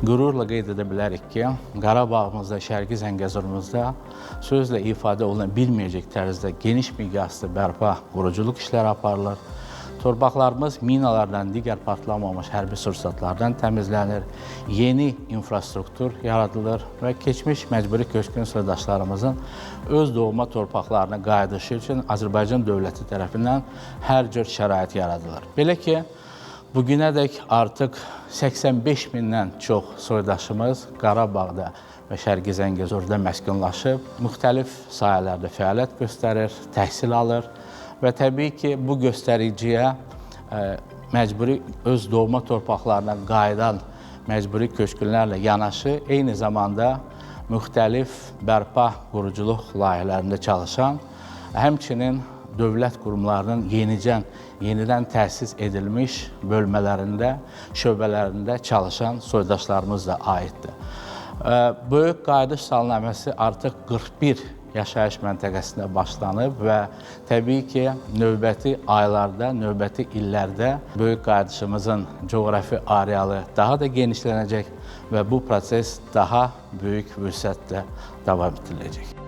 Qürurla qeyd edə bilərik ki, Qarabağımızda, Şərqi Zəngəzurumuzda sözlə ifadə oluna bilməyəcək tərzdə geniş miqyaslı bərpa quruculuq işləri aparılır. Torpaqlarımız minalardan, digər partlamamış hərbi sursatlardan təmizlənir, yeni infrastruktur yaradılır və keçmiş məcburi köçkün soydaşlarımızın öz doğma torpaqlarına qayıdışı üçün Azərbaycan dövləti tərəfindən hər cür şərait yaradılır. Belə ki, bugünədək artıq 85 mindən çox soydaşımız Qarabağda və Şərqi Zəngəzurda məskunlaşıb, müxtəlif sahələrdə fəaliyyət göstərir, təhsil alır və təbii ki, bu göstəriciyə məcburi öz doğma torpaqlarına qayıdan məcburi köçkünlərlə yanaşı, eyni zamanda müxtəlif bərpa quruculuq layihələrində çalışan, həmçinin dövlət qurumlarının yenidən təsis edilmiş bölmələrində, şöbələrində çalışan soydaşlarımız da aiddir. Böyük qayıdış salnaməsi artıq 41 yaşayış məntəqəsində başlanıb və təbii ki, növbəti aylarda, növbəti illərdə böyük qayıdışımızın coğrafi arealı daha da genişlənəcək və bu proses daha böyük vüsətlə davam etdiriləcək.